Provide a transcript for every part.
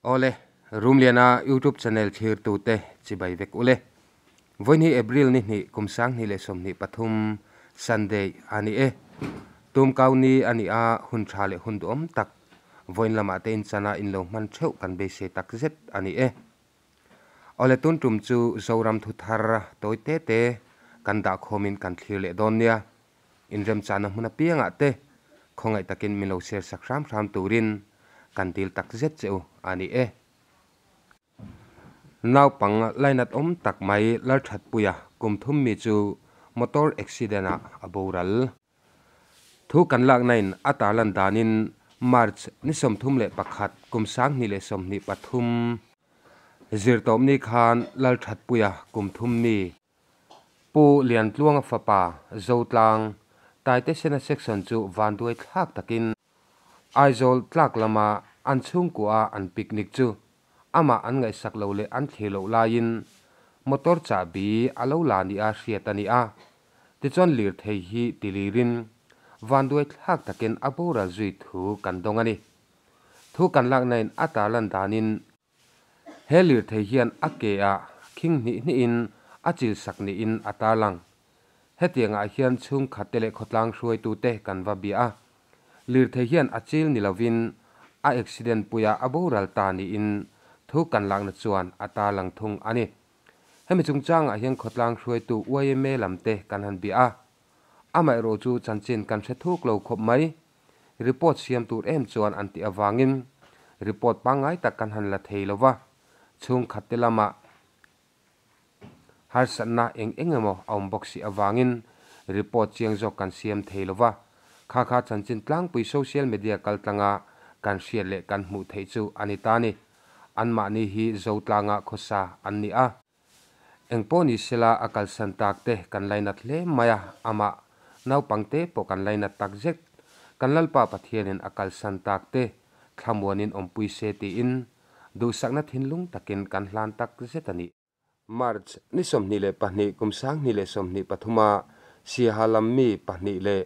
Awle, Rumliana YouTube channel thlirtute chibai vek ule. Vawiin hi April ni hnih kum 2023 Sunday a ni e. Tumkau ni a ni a, hun tha leh hun duhawm tak vawiin lamah te inchana in lo hman theuh kan beisei tak zet a ni e. Awle tun tum chu Zoram thu thar tawi te te kan dah khawmin kan thlir leh dawn nia. Inremchahna hmun apiangah te khawngaih takin min lo share sak hram hram turin kan dil tak zet che u a ni e. Naupang lainat awm tak mai Lalthatpuia kum thum mi chu motor accident ah a boral. Thu kan lakna in a tarlan danin March ni 31 kum 2023 zirtawpni khan Lalthatpuia kum thum mi Pu Liantluanga fapa Zotlang Taitesena section chu vanduai thlak takin Aizawl tlak lama an chhungkua an picnic chu amah an ngaihsak lo leh an thlir loh laiin motor chahbi a lo la nia hriat a ni a. Tichuan lirthei hi tilirin vanduai thlak takin a boral zui thu kan dawng a ni. Thu kan lakna-in a tarlan danin he lirthei hian a ke ah khing hnih hnihin a chil sak niin a tarlang. Hetiangah hian chhungkhatte leh khawtlang hruaitute kan va bia a. Lirthei hian a chil ni lovin a accident puia a boral ta niin thu kan lakna chuan a tarlang thung a ni. Hemi chungchangah hian khawtlang hruaitu YMA lamte kan han bia a. Amaherawh chu chanchin kan hre thuk lo khawp mai. Report siam tur em chuan an tih avangin report pangngai tak kan han la thei lo va. Chhungkhatte lamah harsatna eng eng emaw a awm bawk si avangin report chiang zawk kan siam thei lo va. Kha kha chanchin tlangpui social media kaltlanga kan hriat leh kan hmuh theih chu a ni ta ni. Anmahni hi Zotlanga khawsa an ni a. Engpawh ni sela a kalsan tak te kan lainat hle mai a, amah naupangte pawh kan lainat tak zet. Kan Lalpa Pathianin a kalsan tak te thlamuanin awmpui se tiin duhsakna thinlung takin kan hlan tak zet a ni. March ni 22 kum 2023 a Siaha lam mi pahnih leh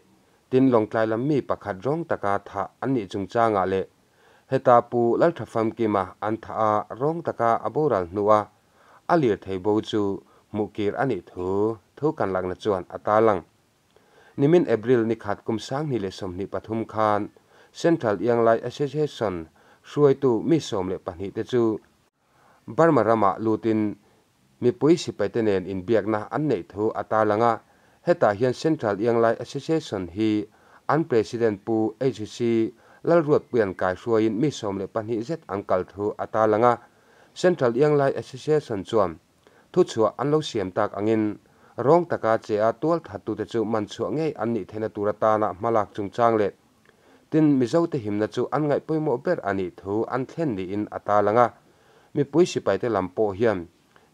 tin Lawngtlai lam mi pakhat rawng taka thah an nih chungchangah leh heta Pu Lalthafamkima an thah a rawng taka a boral hnua a lirthei bo chu hmuhkir a nih thu thu kan lakna chuan a tarlang. Nimin April ni khat kum 2023 khan Central Ianglai Association hruaitu mi 12 te chu Burma ramah lutin mipui sipaite nen inbiakna an neih thu a tarlang a. Hetah hian Central Ianglai Association hi an President Pu HC Lalruatpuia'n kaihruaiin mi 12 zet an kal thu a tarlang a. Central Ianglai Association chuan thuchhuah an lo siam tak angin rawng taka che a tual thattute chu man chhuah ngei an nih theihna tur atana hmalak chungchang leh tin Mizote himna chu an ngaih pawimawh ber a nih thu an thlen niin a tarlang a. Mipui sipaite lam pawh hian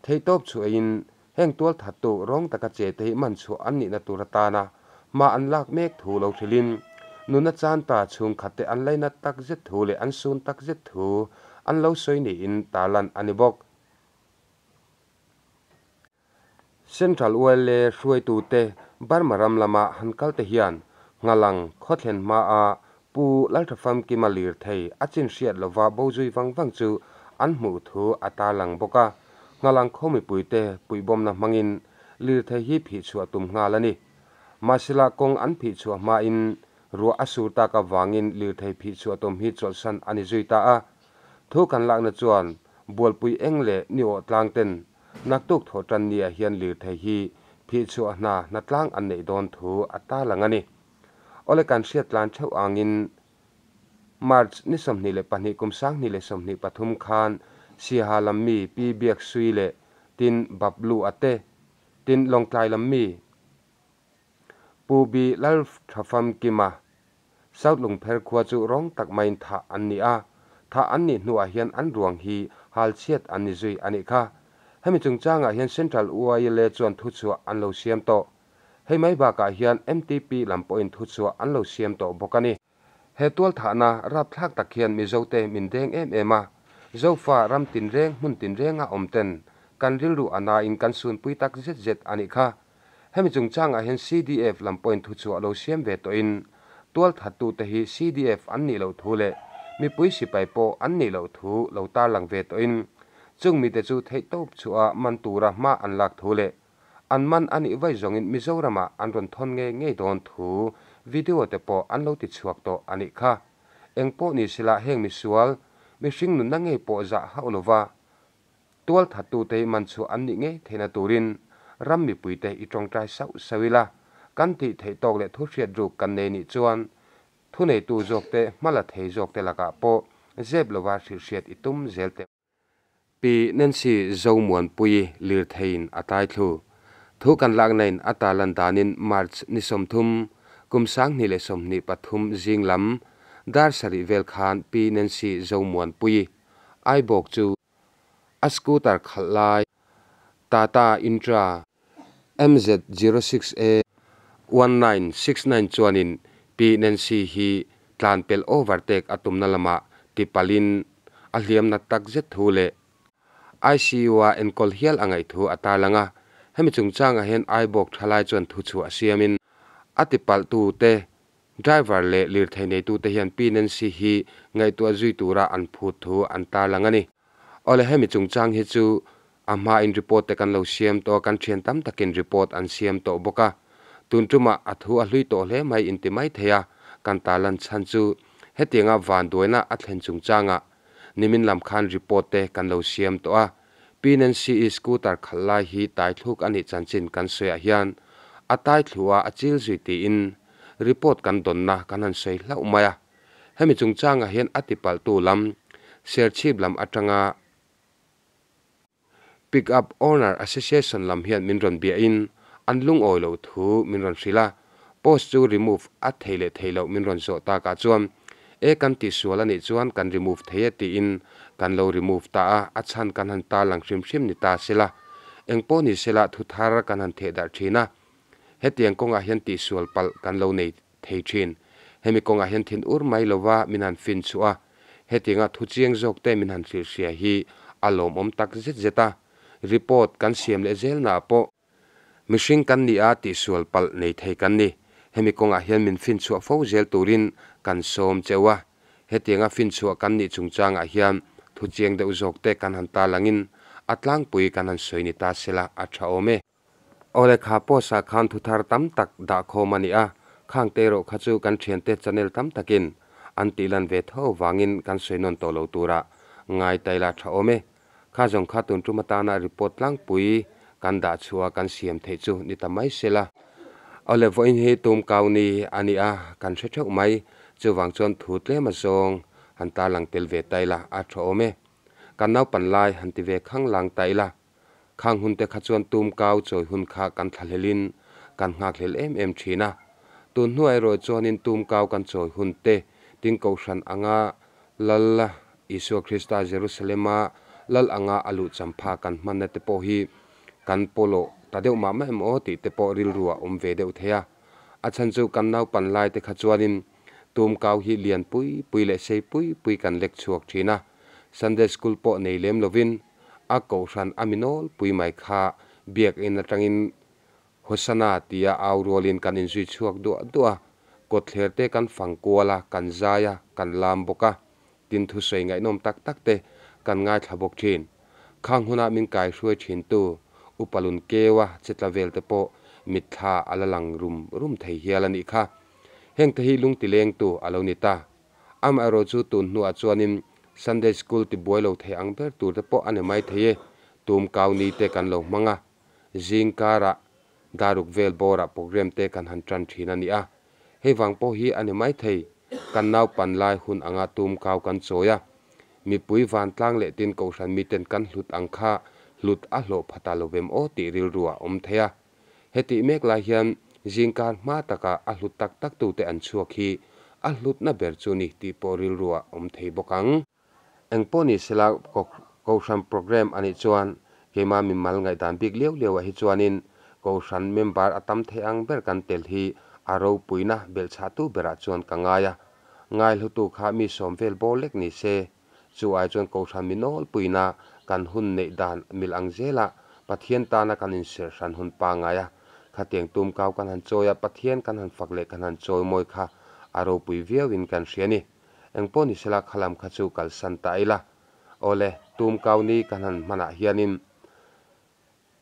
theihtawp chhuahin heng tual thattu rawng taka che te hi man chhuah an nihna tur atana hma an lak mek thu lo hrilhin nuna chan ta chhungkhatte an lainat tak zet thu leh an sun tak zet thu an lo sawi niin tarlan a ni bawk. Central YLA hruaitute Burma ram lama han kal te hian Nghalang khawthlen hmaa Pu Lalthafamkima lirthei a chin hriat lova bo zui vang vang chu an hmuh thu a tarlang bawk a. Nghalang khaw mipuite puihbawmna hmangin lirthei hi phih chhuah tum nghal a ni. Mahsela kawng an phih chhuah hmain ruah a sur tak avangin lirthei phih chhuah tum hi chawlhsan a ni zui ta a. Thu kan lakna chuan Bualpui eng leh ni awh tlang ten naktuk thawh tan nia hian lirthei hi phih chhuah hna hna tlang an neih dawn thu a tarlang a ni. Awle kan hriat tlan theuh angin March ni 22 kum 2023 khan Siaha lam mi Pi Biak Sui leh tin Bablu ate tin Lawngtlai lam mi Pu Bi Lalthafamkima South Lungpher khua chu rawng tak maiin thah an ni a. Thah an nih hnuah hian an ruang hi hal chhiat an ni zui a nih kha. Hemi chungchangah hian Central YLA chuan thuchhuah an lo siam tawh. Hei mai bakah hian MTP lam pawhin thuchhuah an lo siam tawh bawk a ni. He tual thahna rapthlak tak hian Mizote min deng em em a. Zofa ram tinreng hmun tinrenga awm ten kan rilru a nain kan sunpui tak zet zet a nih kha. Hemi chungchangah hian CDF lam pawhin thuchhuah lo siam ve tawhin tual thattute hi CDF an nih loh thu leh mipui sipai pawh an nih loh thu lo tarlang ve tawhin chung mite chu theihtawp chhuah a man tura hma an lak thu leh an man a nih vaih zawngin Mizoramah an rawn thawn ngei ngei dawn thu video te pawh an lo tichhuak tawh a nih kha. Engpawh ni sela heng misual, mihring nunna ngei pawh zah hauh lova tualthattute hi man chhuah an nih ngei theihna turin ram mipuite i tawngtai sauh sauh ila, kan tih theih tawk leh thu hriat ruk kan nei nih chuan thuneitu zawkte hma la thei zawkte lakah pawh zep lova hrilhhriat i tum zel teh. Pi Nancy Zomuanpuii lirtheiin a tai thlu. Thu kan laknain a tarlan danin March ni 30, kum 2023 zing lam dar sarih vel khan Pi Nancy Zomuanpuii Aibawk chu a scooter khalh lai Tata Intra MZ zero six A 1969 chuanin Pi Nancy hi tlan pelh overtake a tumna lamah tipalhin a hliam nat tak zet thu leh ICU-a enkawl hial a ngaih thu a tarlang a. Hemi chungchangah hian Aibawk thalai chuan thuchhuah siamin a tipalhtute driver leh lirthei neitute hian Pi Nancy hi ngaihtuah zui tura an phut thu an tarlang a ni. Awle hemi chungchang hi chu a hmain report te kan lo siam tawh a, kan thian tam takin report an siam tawh bawk a. Tun tumah a thu a hlui tawh hle mai inti mai thei a, kan tarlan chhan chu hetianga vanduaina a thlen chungchangah nimin lam khan report te kan lo siam tawh a. Pi Nancy-i scooter khalh lai hi tai thluk a nih chanchin kan sawiah hian a tai thlu a, a chil zui tiin report kan dawnna kan han sawi hlauh mai a. Hemi chungchangah hian a tipalhtu lam Serchhip lam atanga Pick Up Owner Association lam hian min rawn biahin an lungawi loh thu min rawn hrilh a, post chu remove a thei leh thei loh min rawn zawh takah chuan e kan tihsual a nih chuan kan remove thei e tiin kan lo remove ta a, a chhan kan han tarlang hrim hrim ni ta sela engpawh ni sela thu thar kan han theh darh thin a, hetiang kawngah hian tihsual palh kan lo nei thei thin. Hemi kawngah hian thin ur mai lova min han fin chhuah a, hetianga thu chiang zawk te min han hrilh hria hi a lawmawm tak zet zet a. Report kan siam leh zelnaah pawh mihring kan ni a tihsual palh nei thei kan ni. Hemi kawngah hian min fin chhuah fo zel turin kan sawm cheu a. Hetianga fin chhuah kan nih chungchangah hian thu chiang deuh zawk te kan han tarlangin a tlangpui kan han sawi ni ta sela a tha awm e. Awle kha post ah khan thu thar tam tak dah khawm a ni a, khang te erawh kha chu kan thiante channel tam takin an tih lan ve tho vangin kan sawi nawn tawh lo tura ngai ta ila tha awm e. Kha zawng kha tun tum atana report tlangpui kan dah chhuah kan siam theih chu ni ta mai se la. Awle vawiin hi tum kau ni a ni a, kan hre theuh mai, chuvang chuan thu tlem azawng han tarlang tel ve ta ila a tha awm e. Kan naupan lai han ti ve khang lang ta ila. Khang hun te kha chuan tum kau chawi hun kha kan thlahlelin kan nghakhlel em em thin a. Tun hnuai erawh chuanin tum kau kan chawi hun te tin kohhran anga Lal Isua Krista Jerusalema Lal anga a luh champha kan hmanna te pawh hi kan pawlawh ta deuh mah mah em aw tih te pawh rilru a awm ve deuh thei a. A chhan chu kan naupan lai te kha chuanin tum kau hi lian pui pui leh sei pui pui kan lek chhuak thin a. Sunday School pawh nei lem lovin A kohhran a mi nawlpui mai kha biakinn atangin Hosana tia au rualin kan inzui chhuak duah duah a, kawtthler te kan fang kual a, kan zai a, kan lam bawk a, tin thusawi ngaihnawm tak tak te kan ngaithla bawk thin. Khang huna min kaihruai thintu Upa Lun Keua che tla vel te pawh mitthla a la lang rum rum thei hial a nih kha. Hengte hi lungtilengtu a lo ni ta. Amaherawh chu tun hnuah chuanin Sunday School ti buai lo thei ang ber tur te pawh a ni mai thei e, tum kau ni te kan lo hmang a, zing karah daruk vel bawrah program te kan han tan thin a ni a, hei vang pawh hi a ni mai thei, kan naupan lai hun anga tum kau kan chawi a, mipui vantlang leh tin kohhran miten kan hlut ang kha hlut a hlawh pha ta lo vem aw tih rilru a awm thei a. Hetih mek lai hian zingkar hma taka a hlut tak tak tute an chhuak hi a hlutna ber chu ni tih pawh rilru ah awm thei bawk ang. Engpawh ni sela Kohhran programme a nih chuan keimah mimal ngaihdan bik liau liau ah hi chuanin Kohhran member a tam thei ang ber kan tel hi a ropuina belhchhahtu berah chuan ka ngai a. Ngaihlutu kha mi sawm vel bawr lek ni se Chu ai chuan Kohhran mi nawlpuina kan hun neih dan mil ang zela Pathian tana kan inserh hran hun pangngai a, khatiang tum kau kan han chawi a, Pathian kan han fak leh kan han chawi mawi kha a ropui viauin kan hria ni. Engpawh ni sela khalam kha chu kalsan ta ila. Awle, tumkau ni kan han hmanah hianin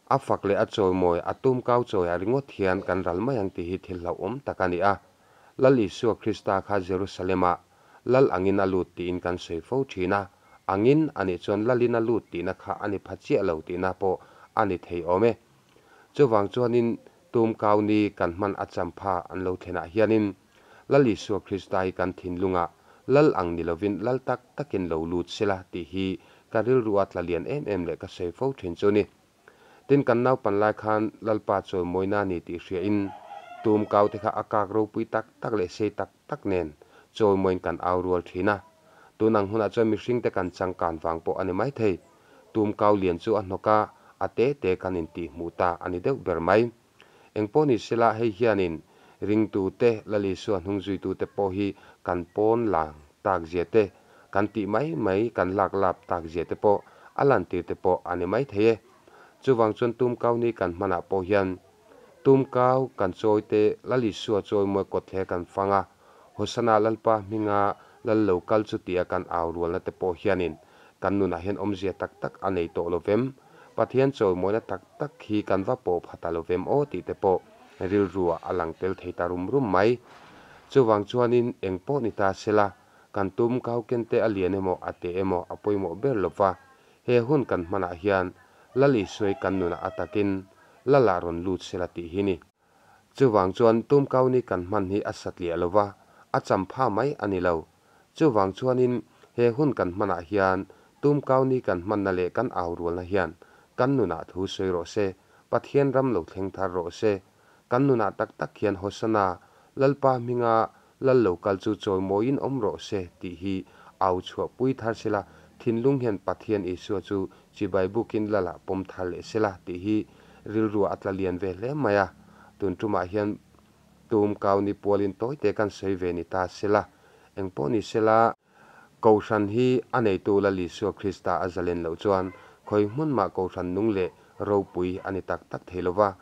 a fak leh a chawimawi, a tumkau chawiah ringawt hian kan ral mai ang tih hi thil hlauhawm tak a ni a. Lal Isua Krista kha Jerusalem-ah Lal angin a lut tiin kan sawi fo thin a, angin a nih chuan Lalin a lut tihna kha a ni pha chiah lo tihna pawh a ni thei awm e. Chuvang chuanin tumkau ni kan hman a champha an lo thlenah hianin Lal Isua Krista hi kan thinlungah Lal ang ni lovin Lal tak takin lo lut sela tih hi ka rilrua tla lian em em leh ka sawi fo thin chu ni. Tin, kan naupan lai khan Lalpa chawimawina ni tih hriain tum kaute kha a kak ropui tak tak leh sei tak tak nen chawimawiin kan au rual thin a. Tun ang hunah chuan mihringte kan changkan vang pawh a ni maithei. Tum kau lian chu a hnawk a, a te te kan intihhmuh ta a ni deuh ber mai. Engpawh ni sela hei hianin ringtute, Lal Isua hnungzuitute pawh hi kan pawn lang tak zia te, kan tih mai mai kan lak lap tak zia te pawh a lantir te pawh a ni mai thei e. Chuvang chuan tumkau ni kan hmanah pawh hian tumkau kan chawi te Lal Isua chawimawi kawtthler kan fang a, Hosana Lalpa hminga Lal lo kal chu tia kan au rualna te pawh hianin kan nunah hian awmzia tak tak a nei tawh lovem? Pathian chawimawina tak tak hi kan va pawh pha ta lovem aw tih te pawh rilruah a lang tel thei ta rum rum mai. Chuvang chuanin eng pawh ni ta sela, kan tum kau ken te a lian emaw a te emaw a pawimawh ber lova, he hun kan hmanah hian Lal Isuai kan nunah a takin Lal-ah rawn lut sela tih hi ni. Chuvang chuan tumkau ni kan hman hi a satliah lo va, a champha mai a ni lo. Chuvang chuanin he hun kan hmanah hian tumkau ni kan hmanna leh kan au rualna hian kan nunah thu sawi rawh se, Pathian ram lo thleng thar rawh se. Kan nunah tak tak hian Hosana, Lalpa hminga Lal lo kal chu chawimawiin awm rawh se tih hi au chhuahpui thar sela, thinlung hian Pathian Isua chu chibai bukin Lalah pawm thar leh sela tih hi rilruah a tla lian ve hle mai a. Tun tumah hian tum kau ni pualin tawite kan sawi ve ni ta sela, engpawh ni sela, Kohhran hi a neitu Lal Isua Krista a zalen loh chuan khawi hmun mah Kohhran nung leh ropui a ni tak tak thei lova.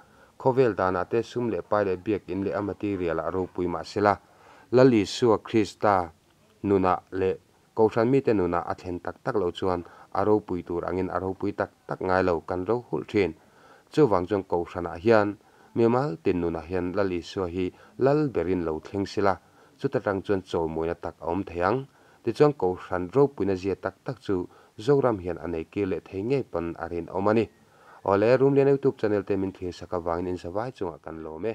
Khawvel danah te sum leh pai leh biakin leh a material ah ropui mah sela, Lal Isua Krista nunah leh Kohhran mite nunah a thlen tak tak loh chuan a ropui tur angin a ropui tak tak ngai lo, kan ro hulh thin. Chuvang chuan Kohhranah hian mimal tin nunah hian Lal Isua hi Lal berin lo thleng sela, Chuta tang chuan chawimawina tak a awm thei ang. Tichuan Kohhran ropuina zia tak tak chu Zoram hian a nei kir leh thei ngei pawn a rinawm a ni. Awle, Rumlian Youtube channel te min thlir sak avangin in zavai chungah kan lawm e.